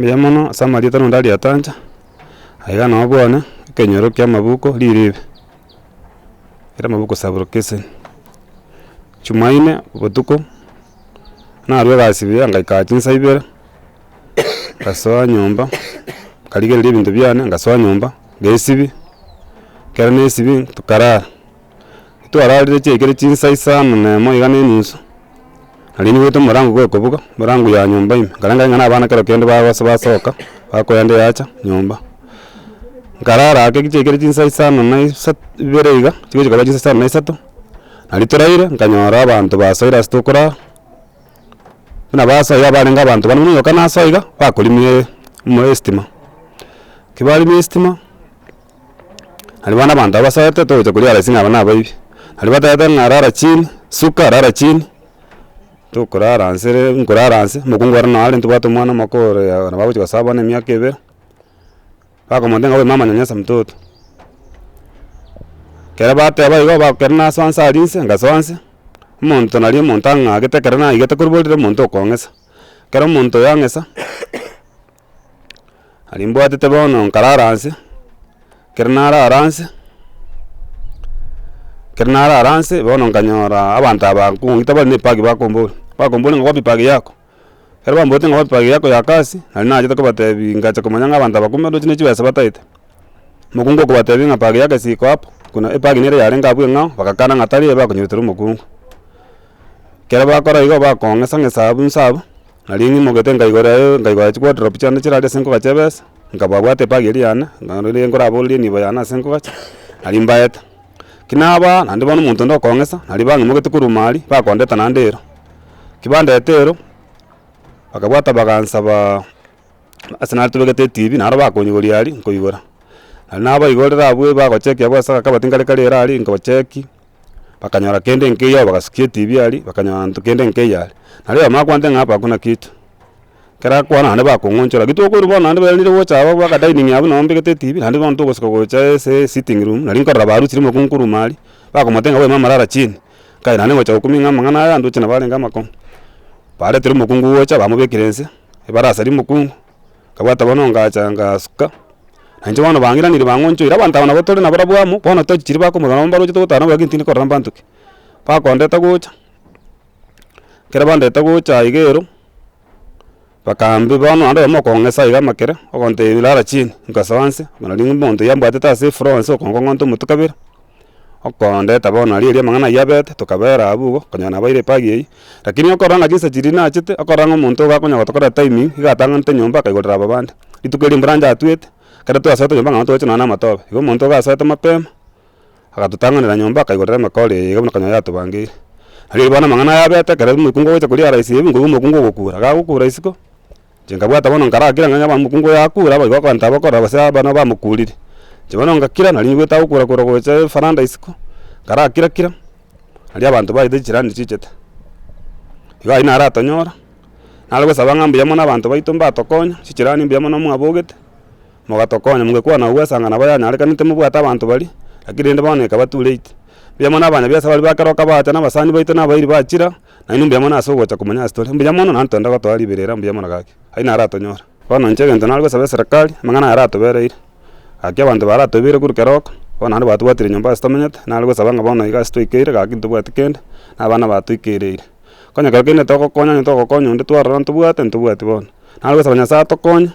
Mbuya mono ase amarieta nonde aria atancha, aiga noo bwane, ekenyoro kia amabuko riribe, ere amabuko sub-location. Jumaine botuko, narwa egasi buya ngaika chinsa ibere, ngasoa nyomba, nkarigereria ebinto biane ngasoa nyomba, ngesibia, ekero naesibia tokarara. Twararire chiaikire chinsa isano na emo iga na enusu, nario nigwete omorango gokobuga, omorango ya nyomba ime, nkaranga ng'a na abana kero kende bagosa basoka, bakoenda eacha nyomba. Nkarara ake chiaikire chinsa isano na isat ibere iga, chigochi koba chinsa isano na isato, nario toraire, nkanyora abanto basoire ase tokorara, buna basoa iga barenge abanto bane buna oyoka nasoa iga, bakorimia omo estima. Ki barimia estima. Aria bono abanto aba basoete togocha koria arasi ng'a aba nabaibi, aria batebete ng'a rara chini, suka rara chini, tokorara nse re nkorara nse, omokungu ore noo are ntobwate omwana omoke ore nabo agochi gosoa bono emiaka ebere, bakomotebia ng'a huyu mama nyanyasa mtoto. Ekero bateba igo ba ekero nasoa nse aria nse, ngasoa nse, omonto naria omonto ang'agete ekero naigete korwa borere omonto okong'esa, ekero omonto oyo ang'esa. Aria mbwatete bono nkarara nse, ekero narara nse, ekero narara nse bono nkanyora abanto aba nkong'ita bare na ebag bakomboria, bakomboria ng'a wapi bag yako? Ekero bamboretie ng'a wapi bag yako ya kasi, nario nachete kobatebia ngacha komanya ng'a abanto aba kumbe ndoche ne chibesa bataete. Omokungu okobatebia ng'a bag yake si iko hapo, kuna ebag nere yarenge abwo eng'ao, bagakana ng'a tari eye bakonyeretera omokungu. Ekero bakora igo bakong'esa ng'esa abwo inse abwo. Nario ng'imogete nkaigora nkaigora chiwardrobe chiane chirari ase nkogacha ebesa, nkababwata ebag eria yane, nkarora nkoraboreria enibo yane ase nkogacha, nario mbaete. Ki nabaa, naende bono omonto onde okong'esa, nario bang'imogete korwa ime aria, bakondeta naende ero. Ki bandeta ero, bakabwata bagansabaa ase nare tobegete etibi, naro bakonyigoria aria, nkoigora. Nario nabaigorera abwo bagochekia abwo ase agakabati nkare kare ere aria, nkocheki. Bakanyora kende nkeiyo bagasukia etibi aria, bakanyora nto kende nkeiyo aria. Nario oyomo akwanete ng'a hapa hakuna kitu. Ekero akwana naende bakong'onchora, ki tokoirwa bono naende bairanire gocha aba baka dining abwo nabo mbegete etibi, naende bono togosuka gocha ase esitting room, nari nkorora barusirie omokungu korwa ime aria, bakomotebia ng'a huyu mama lala chini. Nkai naende ngocha gokumia ng'a amang'ana aya ndoche nabo arenge amakong'u. Baretire omokungu gocha bamobekire nse, ebarasaria omokungu. Nkabwata bono ngacha ngasuka, na inche bono bang'iranire bang'onchoire, abanto aba nabo tore nabarabwo amo, bono tochi chiria bakomorora nabo mbaroche togotara nabo lakini tindi korora mbanto ki. Bakondeta gocha, ekero bandeta gocha iga ero, bakaambia bono naende oyomo okong'esa iga amakere, ogontebia rara chini, nkasoa nse, nari omonto oyio ambwatete ase efloor nse okongong'onta omotwe kabere. Okondeta bono aria erio amang'ana ayio abete, tokabera abwo igo, okonyora nabaire ebag eyio, lakini okorora ng'a chinsa chiria nachete, okorora ng'a omonto iga akonya gotokorera timing, iga atang'anete nyomba akaigorera aba bande. Rituko erio embura njatwete, ekero twasoete nyomba ng'a twacha nonya na amatobe, igo omonto iga asoete mapema, agatotang'anera nyomba akaigorera emekora eye iga buna okonyora yatobangeire. Nario bono amang'ana aya abete, ekero omokungu agocha koria araisie ebi, nkoigwa omokungu ogokura, gagokura isiko. Inche nkabwata bono nkarakira ng'a onye omokungu oyo akure abaibwa abanto aba bakorora gose abana bamokurire. Inche bono ngakira nari nyigwete agokura korwa gocha efaranda isiko, nkarakira kira, nario abanto baete chirani chichete. Igo aywo naratonyora, nare gosaba ng'a mbuya mono abanto baito mbatokonya, chichirani mbuya mono mwabogete, mogatokonya mogekwana agwo esanga nabo yanyarekanete mobwate abanto baria, lakini rende bono ekaba too late. Mbuya mono abanyabiasara baria ba keroka bacha na abasani baito na abairi bachira. Nainwe mbuya mono ase ogocha komanya ase tore, mbuya mono naende togende gotoa riberera mbuya mono gaki, ayio naro aratonyore. Bono inche egento nare gosaba eserekari, amang'ana aya aratobereire, gaki abanto baratobeire korwa keroka, bono naende batobwatire nyomba ase tomenyete, nare gosaba ng'a bono iga ase twaikeire gaki ntobwati kende, na abana batoikeireire. Konya kero kende togokonya onye togokonya onde twarora ntobwate ntobwati bono. Nare gosaba Nyasaye atokonye,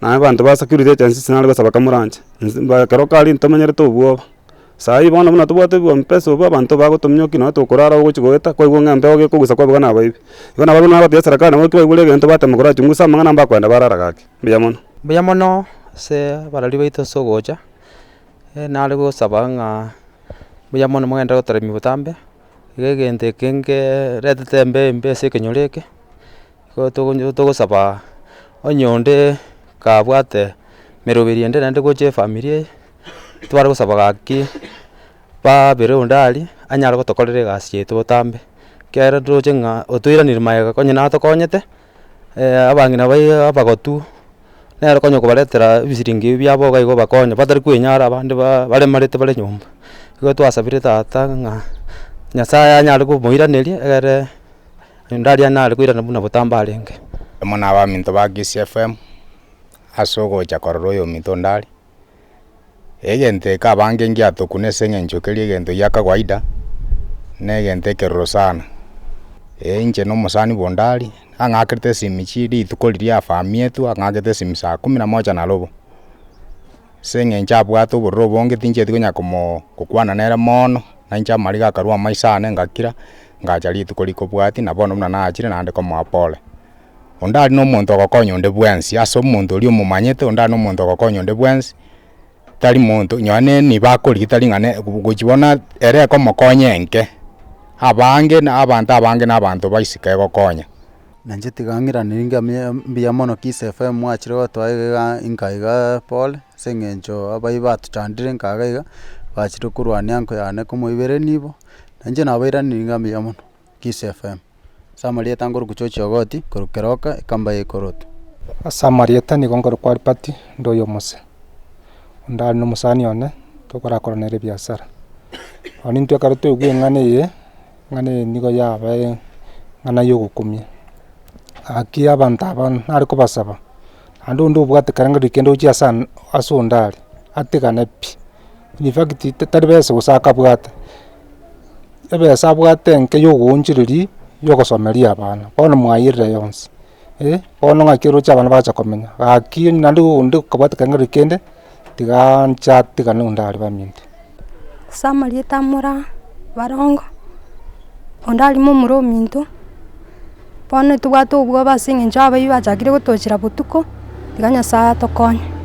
naye abanto ba security agencies nare gosaba kamoranche, nse ba keroka aria ntomenyerete obwoba. Saii bono buna tobwate mpesa obwo abanto bagotominyokia nonye tokorara ogochia goeta kwaigwa ng'a embeo gekogusa kwabuga na abaibi. Igo nabo buna nagotebi eserekari nabo kibaigure egento batema korachungusa amang'ana mbakoenda barara gaki. Mbuya mono. Mbuya mono ase abarwari baito ase ogocha, nare gosaba ng'a mbuya mono mogenderere gotoremia botambe, iga egento eke nkeretete embeo embe ase ekenyoro eke, igo togo togosaba onye onde kabwate emeroberi ende naende gocha efamiri eye. Tware gosaba gaki babere onde aria, anyare gotokorera egasi yaito botambe, ekiagera toroche ng'a otoiranire magega konya natokonyete, abang'ina baria abagotu, nere konya kobaretera ebisiringi ebi biabo iga igo obakonya batari kwenyara abande ba baremarete bare nyomba. Igo twasabire tata ng'a nyasaye anyare komoiraneria egere onde aria nare koirana buna botambe arenge. Amo na abaminto ba Kisii FM. ase ogocha korora oyominto onde are. Egento eke abange ngiatokuna ase eng'encho keria egento gia kawaida, na egento ekeroro sana. Ee inche na omosani bwa onde aria, ang'akerete esimi chi rituko riria afamietwe, ang'akete esimi saa kumi na moja na robo. Ase eng'encho abwate obororo obonge tinchieti konya komoo kokwana nere mono, na inche amariga akarwa amaiso ane ngakira, ngacha rituko rikobwatia na bono buna nachire naende komoa pole. Onde aria na omonto ogokonya onde bwensi, ase omonto oria omomanyete, onde aria na omonto ogokonya onde bwensi, tari monto nonye na enibo akorigia tari ng'a ne gochia bono ere ekomokonya enke, abange na abanto abange na abanto ba isiko egokonya. Na inche tiga ng'iraneri ngamia mbuya mono Kiss FM mwachire gotoa iga iga inka igaa pole, ase eng'encho abaibori batochandire nka iga iga, bachire korwania anko yane komoibera enibo, na inche nabairaneiri ng'a mbuya mono, Kiss FM. Ase amarieta nkorokwa George Ogoti, korwa Keroka, ekamba ya Ikoroto. Ase amarieta nigo nkorokwa Albert, nde oyomose, onde are na omosani one, tokorakora nere ebiasara. Bono intwe ekero twaigwa eng'ana eye. Eng'ana eye nigo yabae eng'ana ya ogokumia, gaki abanto aba nare kobasaba, naende onde obwate ekerengererio kende gochia ase an ase onde are, atigane pi, in fact tari besa gose akabwate, ebesa abwate enke ya ogoonchoreria ya ogosomeria abana, bono mwairire yonsi, eh, bono ng'aki oroche abana bagocha komenya, gaki naende onde okabwate ekerengererio kende, tiga inche atigane onde aria baminto. Ase amarieta amora barongo, onde aria momura ominto, bono tobwate obwoba ase eng'encho abaibi bachakire gotochera botuko, tiga Nyasaye atokonye.